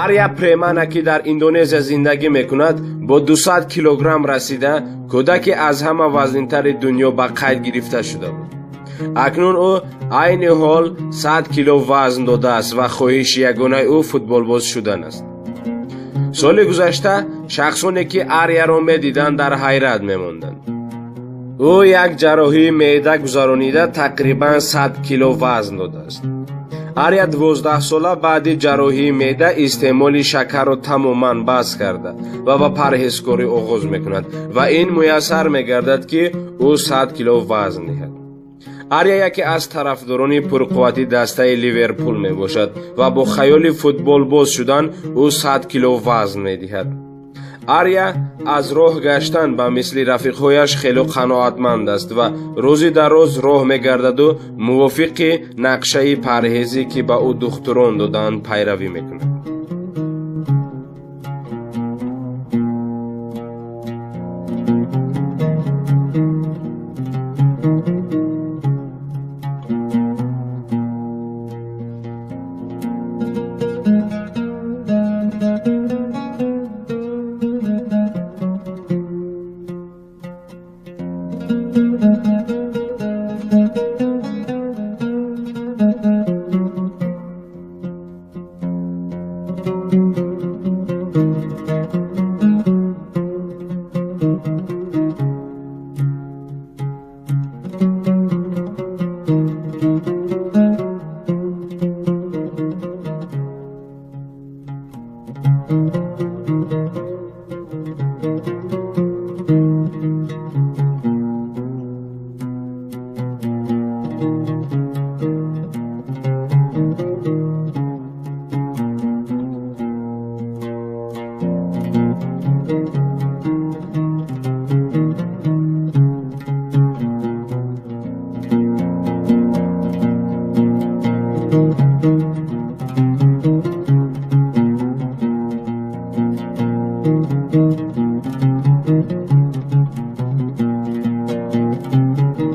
Ария Премана, ки дар Индонезия зиндагӣ мекунад, бо 200 килограмм расида, кӯдаки аз ҳама вазнинтари дунё ба қайд гирифта шуда буд. Акнун ӯ айни ҳол 100 кило вазн додааст ва хоҳиши ягонаи ӯ футболбоз шудан аст. Соли гузашта шахсоне, ки Арияро медиданд, дар ҳайрат мемонданд. Ӯ як ҷарроҳии меъда гузаронида, тақрибан 100 кило вазн додааст. Ария 12-сола баъди ҷарроҳии меъда истеъмоли шакарро тамоман бас карда ва ба парҳезкорӣ оғоз мекунад ва ин муяссар мегардад, ки ӯ 100 кило вазн диҳад. Ария яке аз тарафдорони пурқуввати дастаи Ливерпул мебошад ва бо хаёли футболбоз шудан ӯ 100 кило вазн медиҳад. Ария аз роҳ гаштан ба мисли рафиқҳояш хело қаноатманд аст ва рӯзи дароз роҳ мегардаду мувофиқи нақшаи парҳезӣ, ки ба ӯ духтурон додаанд, пайравӣ мекунад.